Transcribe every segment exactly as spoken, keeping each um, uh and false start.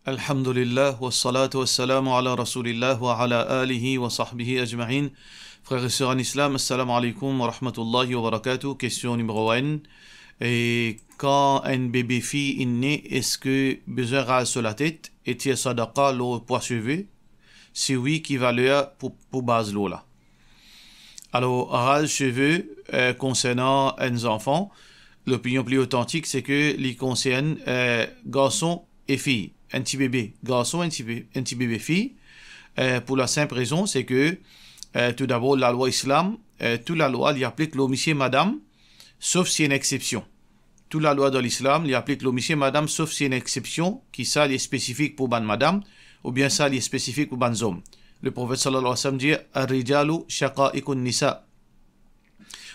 Alhamdulillah, wassalatu wassalamu ala Rasoulillah wa ala alihi wa sahbihi ajmain. Frer e ser an Islam, assalamu alaikum wa rahmatullahi wa barakatuh. Kestion nimero enn. E kan enn bebe fi inn ne, eski bizin raz so latet e tir sadaqa lor pwa seve? Si wi, ki valer pou, pou baz lor la? Alor, raz seve, eh, konsernan enn zanfan, lopinion pli otantik, se ke li konsern, eh, garson e fi. Enn ti bebe garson, enn ti be-, enn ti bebe fi, eh, pou la sinp rezon, se ke, eh, toudabor, lalwa Islam, eh, tou lalwa, li aplik lor misie, madam, sof si ena exsepsion. Tou lalwa dan Lislam, li aplik lor misie, madam, sof si ena exsepsion, ki sa li spesifik pou bann madam, oubien sa li spesifik pou bann zom. Leprofet sallallahu alayhi wa sallam dir, "Ar-rijalu shaqa'iqun nisa",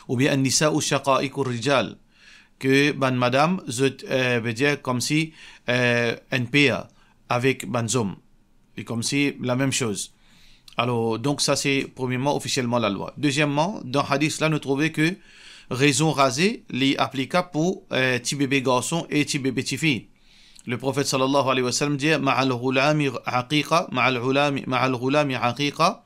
oubien "An-nisa'u shaqa'iqur rijal", ke bann madam, zot, eh, vedir koumsi, eh, enn per avek bann zom. Li koumsi lamem soz. Alor, donk sa se premierman, ofisielman lalwa. Dezieman, dan hadis la, nou trouve ke rezon raze, li aplikab pou, eh, ti bebe garson e ti bebe tifi. Leprofet sallallahu alayhi wa sallam dir, "Ma'al ghulami aqiqa, ma'al ghulami, ma'al ghulami aqiqa."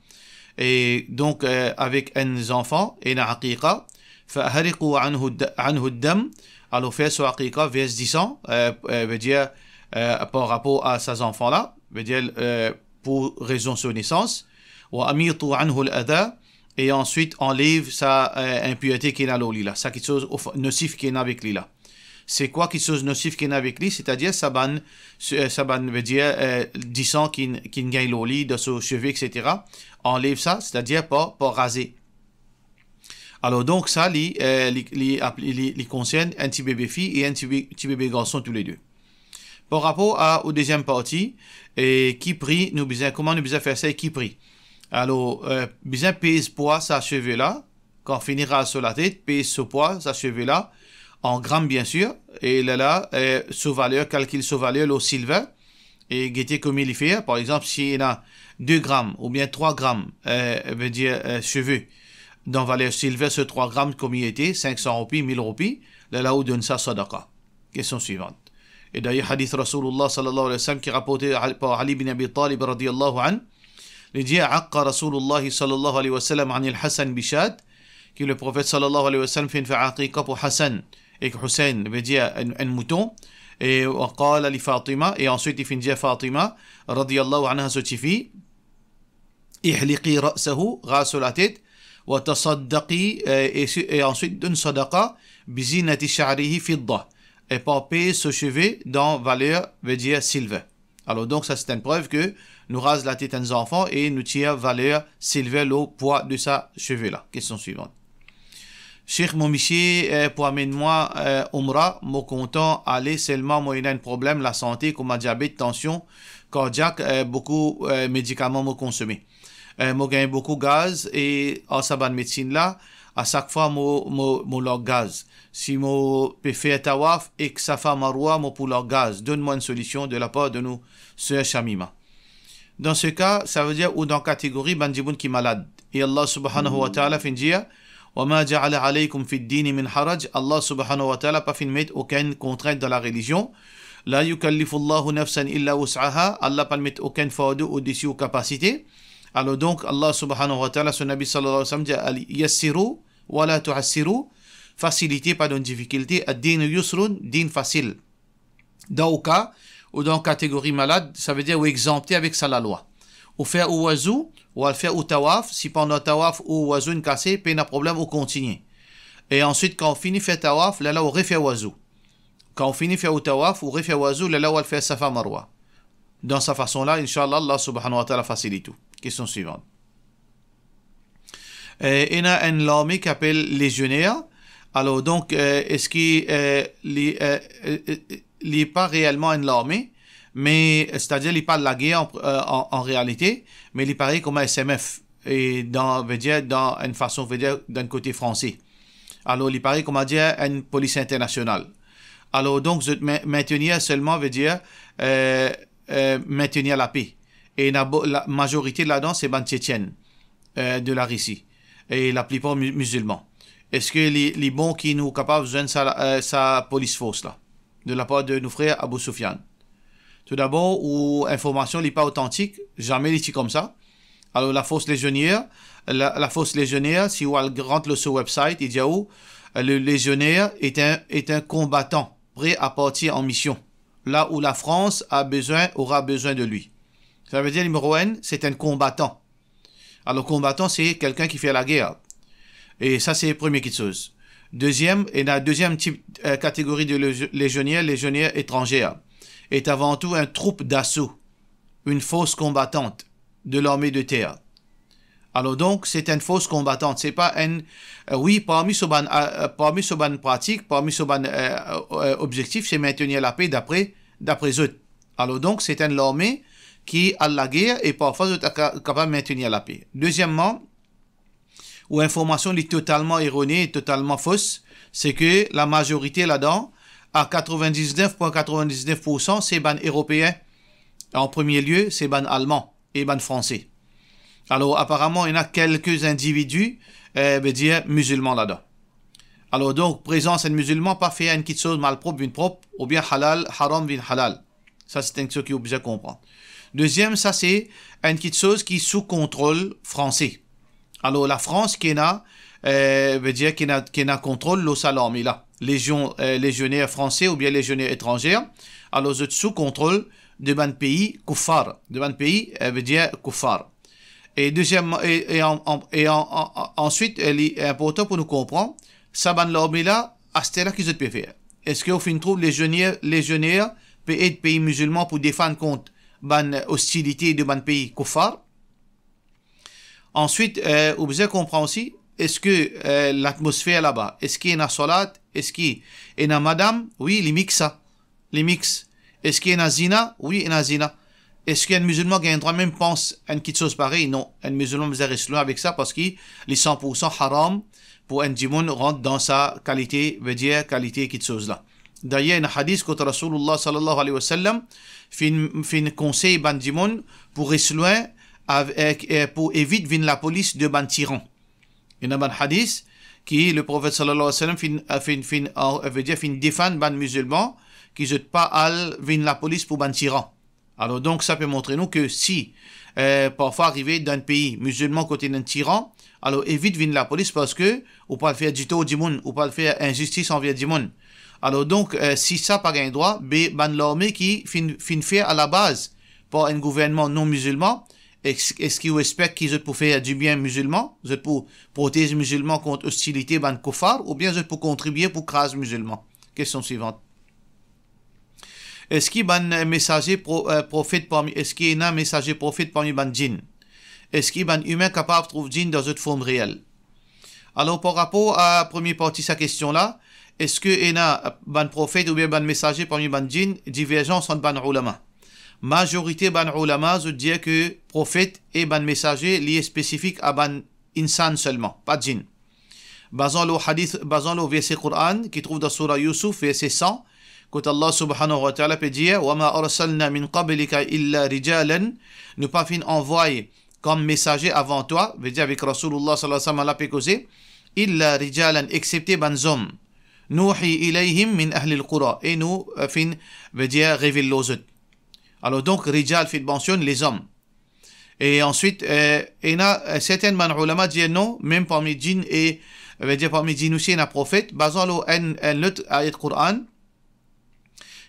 E donk, eh, avek enn zanfan, ena aqiqa, "Fa ahriqu anhu d-, anhu dam", alor fer so aqiqa, vers disan, eh, eh, vedir, eh, par rapor a sa zanfan la, vedir, eh, pou rezon so nesans, "wa amitu anhu al-adha", e answit anlev sa, eh, inpirte ki ena lor li la, sa kiksoz of-, nosif ki ena avek li la. Se kwa kiksoz nosif ki ena avek li? Setadir sa bann, eh, sa bann, vedir, eh, disan ki, ki gagn lor li, dan so seve, et cetera. Anlev sa, setadir par, par raze. Alor, donk, sa, li, eh, li, li, li, li konsern enn ti bebe fi e enn ti be-, ti bebe garson, toule de. Par rapor a, o deziem parti, e ki pri nou bizin, kouma nou bizin fer sa e ki pri? Alor, eh, bizin pez pwa sa seve la, kan fini raz so latet, pez so pwa, sa seve la, an gram, biensir, e lerla, eh, so valer, kalkil so valer lor silver, e gete komie li fer. Par exanp, si ena de gram oubien trwa gram, eh, vedir, eh, seve, dan valer silver, so trwa gram, komie ete, sink san roupi, mil roupi, lerla ou donn sa sadaqa. Kestion swivan. E dayer, hadis Rasoulillah sallallahu alayhi wa sallam ki raporte al-, par Ali bin Abi Talib radiyallahu anhu, li dir, "Aqqa Rasoulillah sallallahu alayhi wa sallam anil Hasan bi shat", ki Leprofet sallallahu alayhi wa sallam finn fer aqiqa pou Hasan ek Huseyn, vedir enn, enn mouton, e wa qala li Fatima, e answit li finn dir Fatima radiyallahu anha, so tifi, "Ihliqi ra'sahu", raz so latet, "wa tasaddaqi", eh, e si, e answit donn sadaqa, "bi zinati sha'rihi fidda", e par pez so seve dan valer, vedir silver. Alor, donk, sa se enn prev ke nou raz latet enn zanfan e nou tir valer silver lor pwa de sa seve la. Kestion swivan. Sheikh, mo misie, eh, pou amenn mwa, eh, Oumra, mo kontan ale, selman mo ena enn problem lasante, kouma diabet, tansion, kardiak, eh, boukou, eh, medikaman mo konsome. Eh, mo gagn boukou gaz e ar sa bann medsinn la, a sak fwa mo, mo, mo larg gaz. Si mo pe fer tawaf ek Safa Marwa, mo pou larg gaz. Donn mwa enn solision de lapar de nou ser Shamima. Dan se ka, sa vedir ou dan kategori bann dimoun ki malad. E Allah subhanahu wa ta'ala finn dir, "Wa ma ja'ala alaykum fid dini min haraj." Allah subhanahu wa ta'ala pa finn met okenn kontrint dan larelizion. "La yukallifullahu nafsan illa wus'aha." Allah pa met okenn fardo odesi ou kapasite. Alor donk, Allah subhanahu wa ta'ala, so Nabi sallallahu alayhi wa sallam dir, "Al-, yassiru wa la tu'assiru." Fasilite, pa donn difikilte. "Ad-dinu yusrun", din fasil. Dan ou ka, ou dan kategori malad, sa vedir ou exanpte avek sa lalwa. Ou fer ou wazou, ou al fer ou tawaf, si pandan tawaf ou wazou inn kase, pena problem, ou kontigne. E answit, kan ou fini fer tawaf, lerla ou refer wazou. Kan ou fini fer ou tawaf, ou refer wazou, lerla ou al fer Safa Marwa. Dan sa fason la, inshallah, Allah subhanahu wa ta'ala fasilit ou. Kestion swivan. Eh, ena enn larme ki apel lezioner. Alor, donk, eh, eski, eh, li, eh, eh, eh, li pa reelman enn larme, me, setadir li pa lager an, eh, an, an realite, me li parey kouma S M F, e dan, vedir, dan enn fason, vedir, dan kote franse. Alor, li parey, kouma dir, enn polis internasional. Alor, donk, zot men-, mentenir selman, vedir, eh, eh, mentenir lape. E ena bo-, la mazorite ladan, se bann Tchetchenn, eh, de Larisi. E laplipar mi-, mizilman. Eski li, li bon ki nou kapav zwenn sa, eh, sa polis fors la, de lapar de nou frer Abou Soufiane? Toudabor, ou informasion li pa otantik, zame li ti koumsa. Alor, la force légionnaire, la, la force légionnaire, si ou al rant lor so website, li dir ou, euh, le légionnaire est un, est un combattant prêt à partir en mission, là où la France a besoin, aura besoin de lui. Savedir, nimero enn, se enn konbatan. Alor, konbatan, se kelkenn ki fer lager. E sa, se premie kitsoz. Deziem, ena deziem tip, euh, kategori de légio-, légionnaire, légionnaire étranger. Est avant tout une troupe d'assaut, une force combattante de l'armée de terre. Alor donk, se enn force combattante, se pa enn, euh, wi, parmi so bann, euh, parmi so bann pratik, parmi so bann, euh, euh, obzektif, se maintenir lape dapre, dapre zot. Alor donk, se enn larme ki al lager e parfwa zot ka-, kapav maintenir lape. Dezieman, ou informasion li totalman erone, totalman fos, se ke lamazorite ladan, a katrevin-diznef pwin katrevin-diznef poursan, se bann Eropeen. An premie lie, se bann Alman e bann Franse. Alor, aparaman, ena kelke individi, eh, vedir mizilman ladan. Alor, donk, prezans enn mizilman pa fer enn kitsoz malprop vinn prop, oubien halal, haram vinn halal. Sa, se enn kitsoz ki ou bizin konpran. Deziem, sa, se enn kitsoz ki sou kontrol franse. Alor, Lafrans ki ena, eh, vedir ki ena, ki ena kontrol lor sa larme la. Légion, eh, légionnaire français oubien légionnaire étranger. Alor, zot sou kontrol de bann pei koufar. De bann pei, eh, vedir koufar. E deziem, e, e an, an, e an, an, an, answit, eh, li inportan pou nou konpran, sa bann larme la, aster la ki zot pe fer? Eski ou finn trouv légionnaire, légionnaire pe ed pei mizilman pou defann kont bann ostilite de bann pei koufar? Answit, eh, ou bizin konpran osi, eski, eh, latmosfer laba, eski ena salat, eski ena madam? Wi, li mix sa. Li mix. Eski ena zina? Wi, ena zina. Eski enn mizilman gagn drwa mem pans enn kitsoz parey? Non. Enn mizilman bizin res lwin avek sa, parski li san poursan haram pou enn dimoun rant dan sa kalite, vedir kalite kitsoz la. Dayer, ena hadis kot Rasoulillah sallallahu alayhi wa sallam finn, finn konsey bann dimoun pou res lwin avek, eh, pou evit vinn lapolis de bann tiran. Ena bann hadis ki Leprofet sallallahu alayhi wa sallam finn, finn, finn, eh, vedir finn defann bann mizilman ki zot pa al vinn lapolis pou bann tiran. Alor donk, sa pe montre nou ke si, eh, parfwa arive dan enn pei mizilman kot ena enn tiran, alor evit vinn lapolis, parski ou pou al fer ditor dimoun, ou pou al fer inzistis anver dimoun. Alor donk, eh, si sa pa gagn drwa, be bann larme ki finn, finn fer alabaz par enn gouvernman non mizilman, es-, eski ou expek ki zot pou fer dibien mizilman, zot pou protez mizilman kont ostilite bann koufar, oubien zot pou kontribie pou kraz mizilman? Kestion swivan. Eski bann mesaze pro-, eh, profet parmi, eski ena mesaze profet parmi bann djinn? Eski bann imin kapav trouv djinn dan zot form reel? Alor, par rapor a premie parti sa kestion la, eski ena bann profet oubien bann mesaze parmi bann djinn? Diverzans ant bann oulama. Mazorite bann oulama, zot dir ke profet e bann mesaze, li spesifik a bann insan selman, pa djinn. Bazan lor hadis, bazan lor verse Koran ki trouv dan soura Youssouf, verse san, kot Allah subhanahu wa ta'ala pe dir, "Wa ma arsalna min qablika illa rijalan", nou pa finn anvway kom mesaze avan twa, vedir avek Rasoulillah sallallahu alayhi wa sallam la pe koze, "illa rijalan", exepte bann zom, "nuhi ilayhim min ahlil qura", e nou, eh, finn, vedir revel lor zot. Alor donk, rijal finn mansionn lezom. E answit, eh, ena, eh, sertin bann oulama dir non, mem parmi djinn e, vedir parmi djinn osi ena profet, bazan lor enn, enn lot ayat Koran,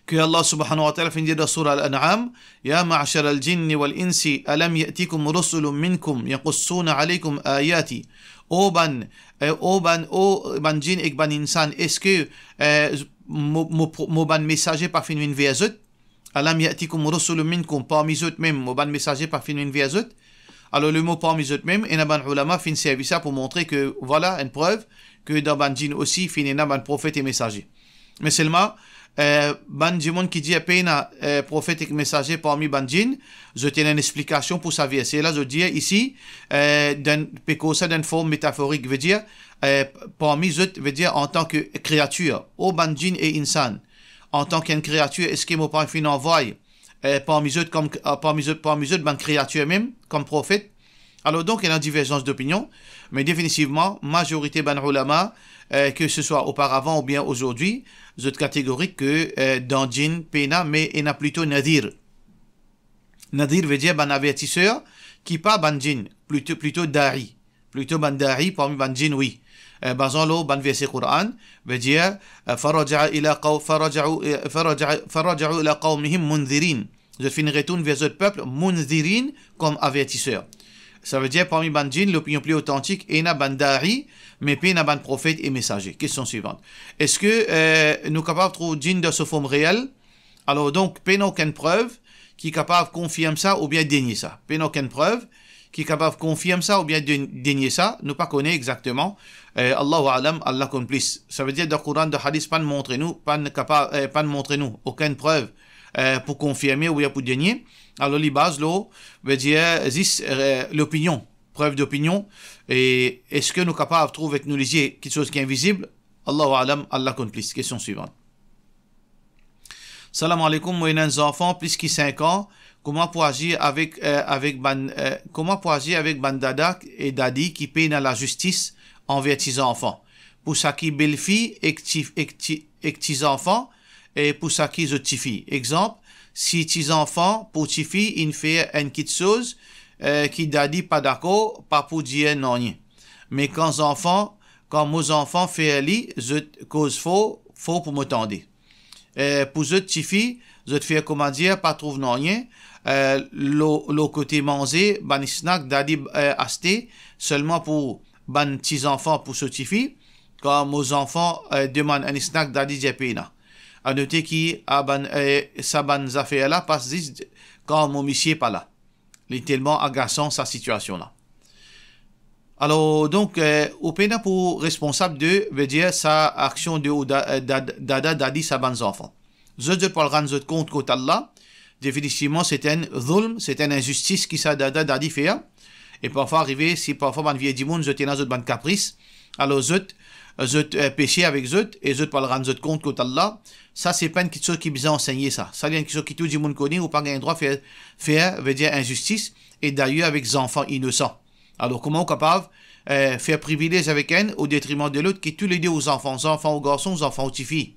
ke Allah subhanahu wa ta'ala finn dir dan soura Al-An'am, "Ya ma'shar al-jinni wal insi, alam ya'tikum rusulun minkum yaqussuna alaykum ayati." O bann, eh, o bann, o bann djinn ek bann insan, eski, eh, mo, mo, mo bann mesaze pa finn vinn ver zot? "Alam ya'tikum rusulun minkum", parmi zot mem, mo bann mesaze pa finn vinn ver zot? Alor, lemo parmi zot mem, ena bann oulama finn servi sa pou montre ke, vwala, enn prev ke dan bann djinn osi finn ena bann profet e mesaze. Me selman, eh, bann dimoun ki dir pena, eh, profet ek mesaze parmi bann djinn, zot ena enn explikasion pou sa verse la, zot dir isi, eh, dan, pe koz sa dan form metaforik, vedir, eh, parmi zot, vedir antan ke kreatir, o bann djinn e insan, antan ki enn kreatir, eski mo pa finn anvway, eh, parmi zot kom, eh, parmi zot, parmi zot bann kreatir mem, kom profet? Alor donk, ena diverzans dopinion, me definitivman, mazorite bann oulama, eh, ke se swa oparavan oubien azordi, zot kategorik ke, eh, dan djinn pena, me ena plito nazir. Nadhir vedir bann avertiser ki pa bann djinn, plito, plito da'i. Plito bann da'i parmi bann djinn, wi. Eh, bazan lor bann verse Koran, vedir, eh, "Faraja'a ila qaw-, faraja'u, eh, faraja'a, faraja'u ila qawmihim mundhirin." Zot finn retourn ver zot pep mundhirin, kom avertiser. Savedir, parmi bann djinn, lopinion pli otantik, ena bann da'i, me pena bann profet e mesaze. Kestion swivant. Eski, eh, nou kapav trouv djinn dan so form reel? Alor, donk, pena okenn prev ki kapav konfirm sa oubien denie sa. Pena okenn prev ki kapav konfirm sa oubien de-, denie sa, nou pa kone exakteman. Eh, Allahu a'lam, Allah konn plis. Savedir, dan Koran, dan hadis, pa'nn montre nou, pa'nn kapav, eh, pa'nn montre nou okenn prev, eh, pou konfirme oubien pou denie. Alor, li baz lor, vedir, zis, eh, lopinion, prev dopinion. E eski nou kapav trouv ek nou lizie kiksoz ki invizib? Allahu a'lam, Allah konn plis. Kestion swivant. Salam alaikum, mo ena enn zanfan plis ki sink an, kouma pou azir avek, eh, avek bann, eh, kouma pou azir avek bann dada e dadi ki pena lazistis anver ti zanfan? Pou saki belfi ek ti, ek ti, ek ti zanfan, e pou saki zot tifi. Exanp, si ti zanfan pou tifi inn fer enn kiksoz, eh, ki dadi pa dakor, pa pou dir nanye. Me kan zanfan, kan mo zanfan fer li, zot koz for, for pou mo tande. Eh, pou zot tifi, zot fer koumadir pa trouv nanye, eh, lor, lor kote manze, bann snak dadi, eh, aste selman pou bann ti zanfan pou so tifi, kan mo zanfan, eh, demann enn snak dadi dir pena. A note ki a bann, eh, sa bann zafer la pas zis kan mo misie pa la. Li telman agasan sa sitiasion la. Alor, donk, eh, ou pena pou responsab de, vedir, sa aksion de ou da-, eh, dad-, dada, dadi sa bann zanfan. Zot, zot pou al rann zot kont kot Allah. Definitivman, se enn zulm, se enn inzistis ki sa dada, dadi fer. E parfwa arive, si parfwa bann vie dimoun, zot ena zot bann kapris, alor zot, zot, eh, pese avek zot, e zot pou al rann zot kont kot Allah. Sa, se pa enn kiksoz ki bizin ansegne sa. Sa, li enn kiksoz ki tou dimoun kone, ou pa gagn drwa fer, fer, vedir, inzistis, e dayer avek zanfan inosan. Alor, kouma ou kapav, eh, fer privilez avek enn o detriman de lot, ki toulede ou zanfan, zanfan ou garson, zanfan ou tifi?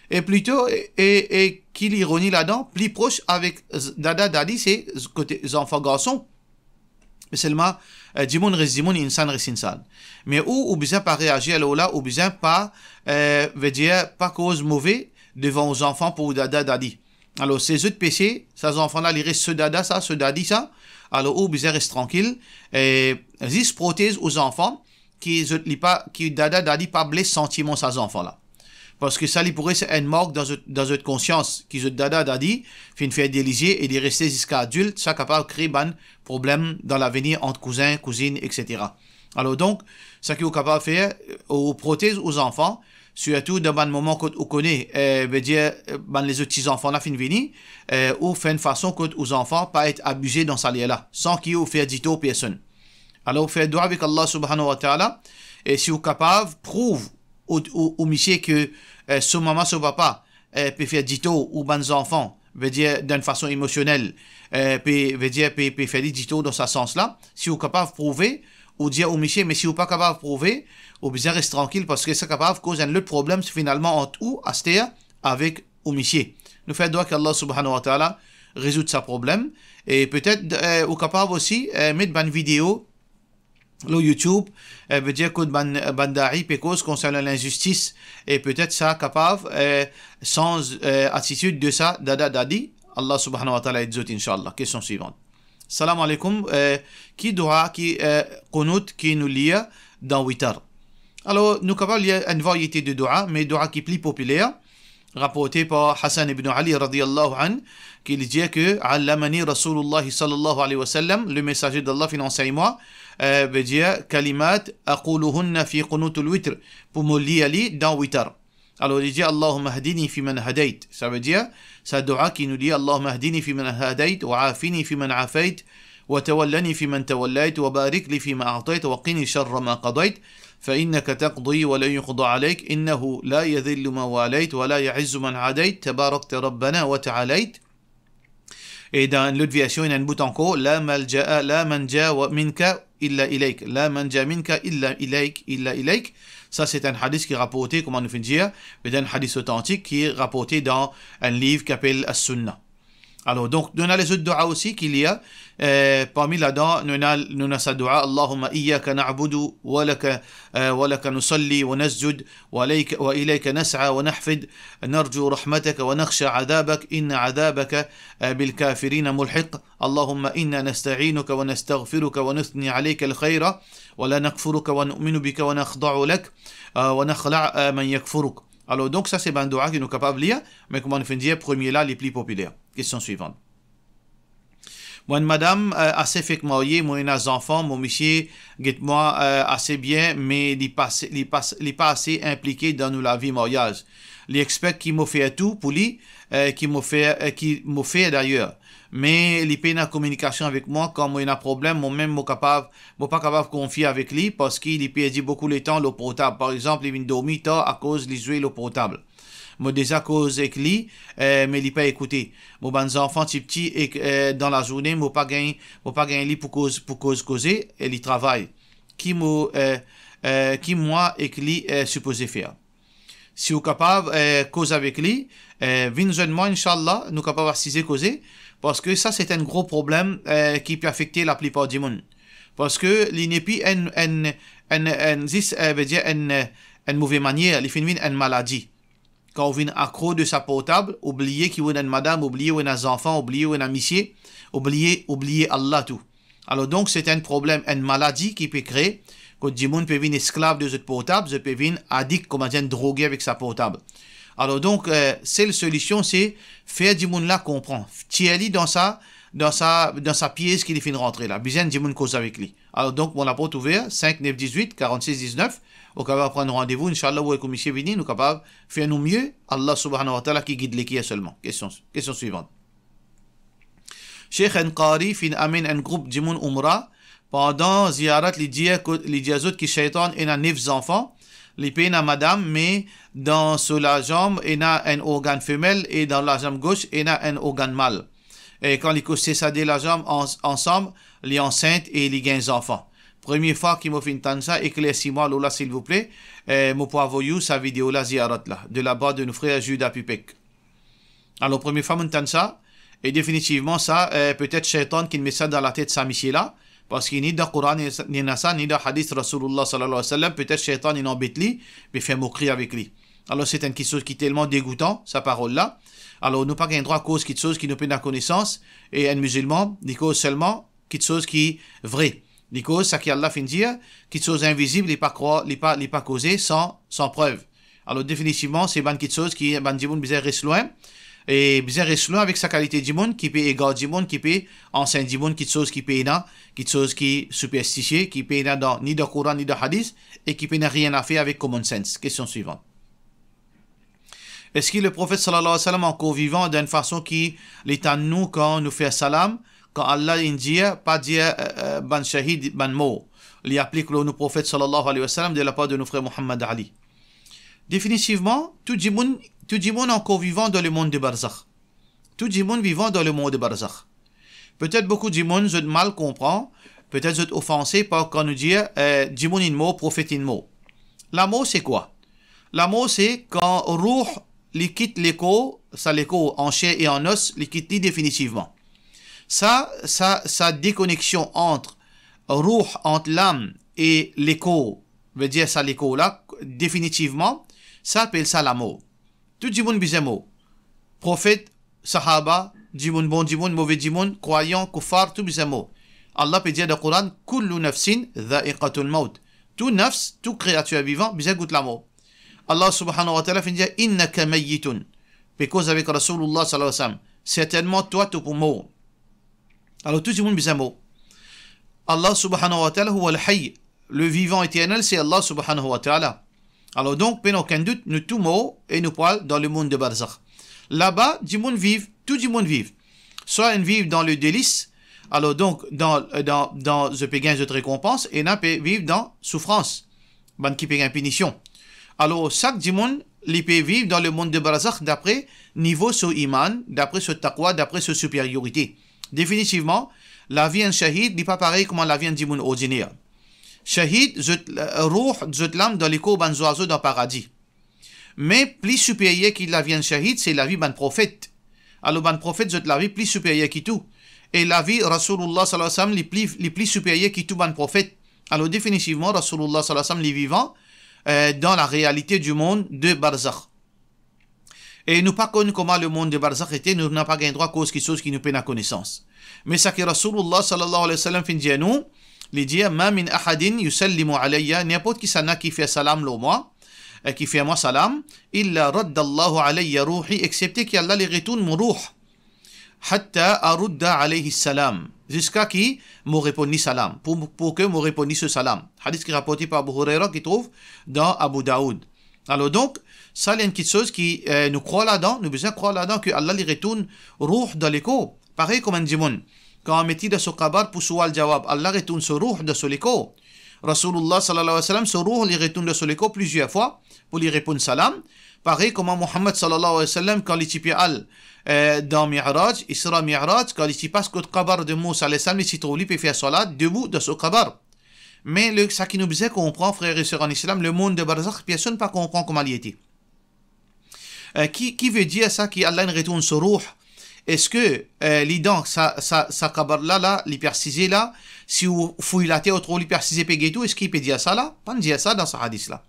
E plito, e, e, e ki lironi ladan, pli pros avek z-, dada, dadi, se z-, kote zanfan garson. Me selman, eh, dimoun res dimoun, insan res insan. Me ou, ou bizin pa reazir lor la, ou bizin pa, eh, vedir, pa koz move devan ou zanfan pou ou dada, dadi. Alor, se zot pese, sa zanfan la, li res so dada sa, so dadi sa. Alor, ou bizin res trankil, e zis protez ou zanfan, ki zot li pa, ki dada, dadi pa bles santiman sa zanfan la. Parski sa, li pou res enn mark dan zot, dan zot konsians, ki zot dada, dadi finn fer delizie e li reste ziska adilt, sa kapav kre bann problem dan lavenir ant kouzin, kouzinn, et cetera. Alor donk, seki ou kapav fer, ou protez ou zanfan, sirtou dan bann moman kot ou kone, eh, vedir, eh, bann lezot ti zanfan la finn vini, eh, ou fer enn fason kot ou zanfan pa et abize dan sa ler la, san ki ou fer ditor personn. Alor, ou fer dwa avek Allah Subhanahu wa Ta'ala, e si ou kapav prouv ou, ou, ou misie ke, eh, so mama, so papa, eh, pe fer ditor ou bann zanfan, vedir dan enn fason emosionel, eh, pe, vedir pe, pe fer li ditor dan sa sans la. Si ou kapav prouve, ou dir ou misie, me si ou pa kapav prouve, ou bizin res trankil, parski sa kapav koz enn lot problem finalman ant ou aster avek ou misie. Nou fer dwa ki Allah Subhanahu wa Ta'ala rezoud sa problem. E petet, eh, ou kapav osi, eh, met bann video lor YouTube, eh, vedir kot bann, bann da'i pe koz konsernan linzistis, e petet sa kapav, eh, sanz, eh, atitid de sa dada dadi. Allah Subhanahu wa Ta'ala ed zot, inshallah. Kestion swivant. Salam alaikum, eh, ki dua ki, eh, qunut ki nou lir dan witar? Alor, nou kapav lir enn variete de dua, me dua ki pli popiler, raporte par Hassan ibn Ali radiyallahu anhu, ki li dir ke, "Allamani Rasulullah sallallahu alayhi wa sallam", le Messager d'Allah finn ansegn mwa, eh, vedir kalimat aquluhunna fi qunutil witr, pou mo lir li dan witar. Alor, li dir, "Allahumma hdini fi man hadayt." Savedir, sa dua ki nou dir, "Allahumma hdini fi man hadayt, wa afini fi man afayt, wa tawallani fi man tawallayt, wa barik li fi ma a'tayt, wa qini sharra ma qadayt, fa innaka taqdi wa la yuqda alayk, innahu la yadhillu man walayt, wa la yu'izzu man adayt, tabarakta rabbana wa ta'alayt." E dan lot version, ena enn bout ankor, "La malja'a, la manja wa minka illa ilayk, la manja minka illa ilayk, illa ilayk." Sa, se enn hadis ki raporte, kouma nou finn dir, me enn hadis otantik ki raporte dan enn liv ki apel As-Sunnah. Alor, donk, nou ena lezot doua osi ki li, eh, parmi ladan, nou ena, nou ena sa doua, Allahumma iyyaka na'budu wa laka, eh, wa laka nusalli wa nasjud wa ilayka, wa ilayka nas'a wa nahfid, narju rahmataka wa nakhsha adhabak, inna adhabaka, eh, bil kafirina mulhiq. Allahumma inna nasta'inuka wa nastaghfiruka wa nuthni alayka al khayra, wa la nakfuruka wa nu'minu bika wa nakhda'u lak, eh, wa nakhla', eh, man yakfuruk. Alor, donk, sa se bann doua ki nou kapav lir, me kouma nou finn dir, premie la, li pli popiler. Kestion swivan. Mo enn madam, eh, ase fek marye, mo ena zanfan, mo misie get mwa, eh, ase bien, me li pa ase, li pa, li pa ase inplike dan nou lavi maryaz. Li expek ki mo fer tou pou li, eh, ki mo fer, eh, ki mo fer dayer. Me li pena kominikasion avek mwa, kan mo ena problem, mo mem mo kapav, mo pa kapav konfie avek li, parski li perdi boukou letan lor portab. Par exanp, li vinn dormi tar akoz li zwe lor portab. Mo deza koz ek li, eh, me li pa ekoute. Mo bann zanfan tipti ek, eh, dan lazourne, mo pa gagn, mo pa gagn li pou koz, pou koz koze, e li travay. Ki mo, eh, eh, ki mwa ek li, eh, sipoze fer? Si ou kapav, eh, koz avek li, eh, vinn zwenn mwa, inshallah, nou kapav asize koze, parski sa se enn gro problem, eh, ki pe afekte laplipar dimoun. Parski li nepli enn, enn, enn, enn, zis, eh, vedir enn, enn move manier, li finn vinn enn maladi. Kan ou vinn akro de sa portab, ou bliye ki ou ena enn madam, ou bliye ou ena zanfan, ou bliye ou ena misie, ou bliye, ou bliye Allah tou. Alor donk, se enn problem, enn maladi ki pe kree, kot dimoun pe vinn esklav de zot portab, zot pe vinn adik, kouma dir, droge avek sa portab. Alor donk, eh, sel solision, se fer dimoun la konpran. Tir li dan sa, dan sa, dan sa piez ki li finn rantre la. Bizin dimoun koz avek li. Alor donk, mo laport ouver, sink nef diz-wit, karant-sis diz-nef, ou kapav pran randevou, inshallah, ou ek ou misie vini, nou kapav fer nou mie, Allah subhanahu wa ta'ala ki gid leker selman. Kestion, kestion swivan. Sheikh, enn qari finn amenn enn group dimoun Oumra, pandan ziyarat li dir ko-, li dir zot ki sheytan ena nef zanfan, li pena madam, me dan so lazanm ena enn organn femel e dan lazanm gos ena enn organn mal. E kan li koze sa de lazanm an-, ansam, li ansint e li gagn zanfan. Premie fwa ki mo finn tann sa, eklersi mwa lor la silvouple, e mo pou avoy ou sa video la, ziyarat la, de la part de nou frer Juda Pipek. Alor, premie fwa mo'nn tann sa, e definitivman sa, eh, petet sheytan ki met sa dan latet sa misie la, parski ni dan Koran, ni, ni ena sa, ni dan hadis Rasoulillah sallallahu alayhi wa sallam, petet sheytan inn anbet li, pe fer mokri avek li. Alor, se enn kiksoz ki telman degoutan, sa parol la. Alor, nou pa gagn drwa koz kiksoz ki nou pena konesans, e enn mizilman, li koz selman kiksoz ki vre. Li koz sa ki Allah finn dir, kiksoz invizib, li pa krwar, li pa, li pa koze san, san prev. Alor, definitivman, se bann kiksoz ki bann dimoun bizin res lwin, e bizin res lwin avek sa kalite dimoun ki pe egar dimoun, ki pe ansegn dimoun kiksoz ki pena, kiksoz ki siperstisie, ki pena dan, ni dan Koran, ni dan hadis, e ki pena rien a fer avek common sense. Kestion swivan. Eski le Profet sallallahu alayhi wa sallam ankor vivan, dan enn fason ki li tann nou kan nou fer salam, kan Allah inn dir, pa dir, eh, eh, bann shahid, bann mor. Li aplik lor nou Profet sallallahu alayhi wa sallam de la part de nou frer Muhammad Ali. Definitivman, tou dimoun, tou dimoun ankor vivan dan lemond de barzakh. Tou dimoun vivan dan lemond de barzakh. Petet boukou dimoun, zot mal konpran, petet zot ofanse par kan nou dir, eh, dimoun inn mor, Profet inn mor. Lamor se kwa? Lamor se kan rouh li kit lekor, sa lekor an sher e an os, li kit li definitivman. Sa, sa, sa dekoneksion ant rouh, ant lam e lekor, vedir sa lekor la, definitivman, sa apel sa lamor. Tou dimoun bizin mor. Profet, sahaba, dimoun bon dimoun, move dimoun, krwayan, kouffar, tou bizin mor. Allah pe dir dan Koran, "Kullu nafsin dha'iqatul maut." Tou nafs, tou kreatir vivan bizin gout lamor. Allah subhanahu wa ta'ala finn dir, "Innaka mayyitun." Pe koz avek Rasoulillah sallallahu alayhi wa sallam. Sertennman twa, to pou mor. Alor, tou dimoun bizin mor. Allah subhanahu wa ta'ala huwal hayy. Le vivan eternel, se Allah subhanahu wa ta'ala. Alor donk, pena okenn dout, nou tou mor e nou pou al dan lemond de barzakh. Laba, dimoun viv, tou dimoun viv. Swa inn viv dan le delis, alor donk, dan, dan, dan, zot pe gagn zot rekonpans, e ena pe viv dan soufrans, bann ki pe gagn pinision. Alor, sak dimoun, li pe viv dan lemond de barzakh dapre nivo so iman, dapre so taqwa, dapre so superiorite. Definitivman, lavi enn shahid, li pa parey kouma lavi enn dimoun ordiner. Shahid, zot, eh, rouh, zot lam dan lekor bann zwazo dan paradi. Me pli siperyer ki lavi enn shahid, se lavi bann profet. Alor, bann profet, zot lavi pli siperyer ki tou. E lavi Rasoulullah sallallahu alayhi wa sallam, li pli, li pli siperyer ki tou bann profet. Alor, definitivman, Rasoulullah sallallahu alayhi wa sallam, li vivan, euh, dan la realite di mond de barzakh. E nou pa konn kouma lemond de barzakh ete, nou napa gagn drwa koz kiksoz ki nou pena konesans. Me seki Rasoulullah sallallahu alayhi wa sallam finn dir nou, li dir, "Ma min ahadin yusallimu alayya", ninport kisannla ki fer salam lor mwa, eh, ki fer mwa salam, "illa raddallahu alayya ruhi", exepte ki Allah li retourn mo ruh, "hatta arudda alayhi salam", ziska ki mo reponn li salam, pou, pou ke mo reponn li so salam. Hadis ki raporte par Abu Huraira, ki trouv dan Abu Daoud. Alor donk, sa li enn kiksoz ki, eh, nou krwar ladan, nou bizin krwar ladan ki Allah li retourn ruh dan lekor. Parey kouma enn dimoun, kan met li dan so kabar pou Sual Jawab, Allah retourn so ruh dan so lekor. Rasoulullah sallallahu alayhi wa sallam, so ruh li retourn dan so lekor plizier fwa pou li reponn salam. Parey kouma Muhammad sallallahu alayhi wa sallam, kan li ti pe al, eh, dan Mi'raj, Isra Mi'raj, kan li ti pas kot kabar de Mousa alayhi salam, li ti trouv li pe fer salat debout dan so kabar. Me le, seki nou bizin konpran, frer e ser an Islam, lemond de barzakh, personn pa konpran kouma li ete. Eh, ki, ki ve dir sa ki Allah inn retourn so ruh? Eski, eh, li dan sa, sa, sa kabar la, la, li pe asize la, si ou fouy later, ou trouv li pe asize pe gete ou, eski li pe dir sa la? Pa'nn dir sa dan sa hadis la.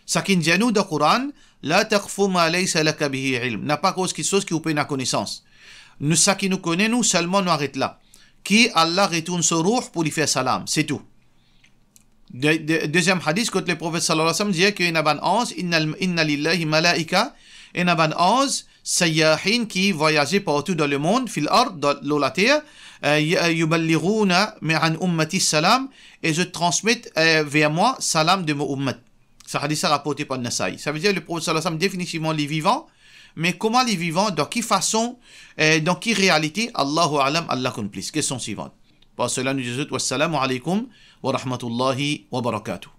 Seki inn dir nou dan Koran, "La taqfu ma laysa laka bihi ilm." Napa koz kiksoz ki ou pena konesans. Nou, seki nou kone, nou selman nou aret la. Ki Allah retourn so ruh pou li fer salam, se tou. De, de, deziem hadis, kot Leprofet sallallahu alayhi wa sallam dir ki ena bann anz, "Inna, inna lillahi malaika", ena bann anz, "sayyahin", ki vwayaze partou dan lemond, "fil ard", dan, lor later, eh, y-, eh, "yuballighuna an ummati salam", e zot transmet, eh, ver mwa salam de mo ummat. Sa hadis la raporte par Nasai. Sa ve dir Leprofet sallallahu alayhi wa sallam definitivman li vivan, me kouma li vivan, dan ki fason, eh, dan ki realite, Allahu a'lam, Allah konn plis. Kestion swivant. Par sela, nou dir zot, wassalamu alaykum wa rahmatullahi wa barakatuh.